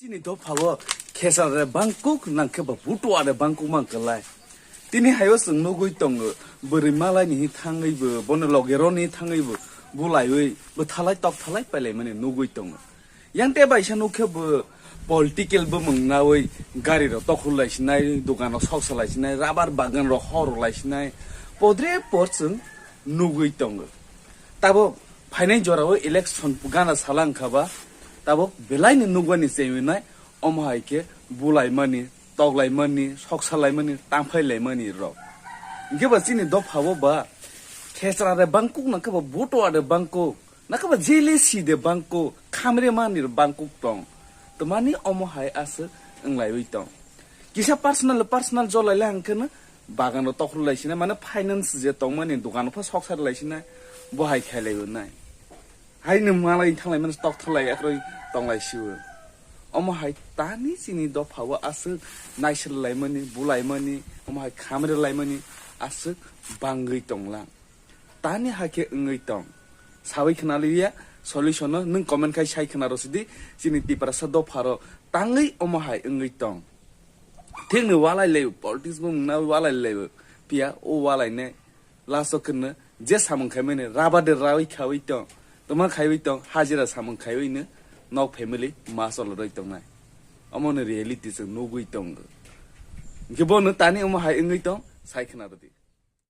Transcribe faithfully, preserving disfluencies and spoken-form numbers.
Chini dophao khesare bangkuk nangkhe ba butuare bangkuk man kwlai. Tini hayo chwng nugwi tongo, bwrwi malai ni thangwi bo, bono loge roni thangwi bo, bulaiwi bwthalai tokthalai pailaimani nugwi tongo. Yang te baisa nukhe bo political bo mungnawi gari rok tokhurlai sinai, dukano soksalai sinai, rubber bagan rok horlai sinai, podre por chwng nugwi tongo. Tabok phainai jorao election gana sala wngkha ba, tabok belai ni nugwani chengwi nai, omo hai khe bulaimani, toklaimani, soksalaimani, tangphailaimani rok. Hingke ba chini dophao ba khesra re bangkuk nangkhe ba butua re bangkuk, nangkhe ba jelesi de bangkuk, khamre mani re bangkuk tong. Twmani omo hai aswk wnglaiwi tong. Kisa personal, personal jolai le hangkhe no bagan rok tokhorlai sinai, mane finance je tongmani dogan pha soksarlai sinai, bo hai khailaiwi nai. Hai nwng malai thanglai mani tok thanglai akhoroi tonglai siwo. Omo hai tani chini dophao aswk naiserlaimani, bulaimani, omo hai khamrelaimani aswk bangwi tonglang. Tani hakhe wngwi tong. Sawi khna liya solution no nwng comment khai sai khna rw sidi chini Tiprasa dopharo tangwi omo hai wngwi tong. Thik ni walai lai politics bo mungna walai lai piya o walai ne last o khna je samung khai mene raba de rawi khawi tong. Toma khaiwi tong hajira samung khaiwi ne nok family ma chol roi tong nai. Omo no reality se nugwi tong. Hingke bo no tani omo hai wngwi tong sai khna rw di.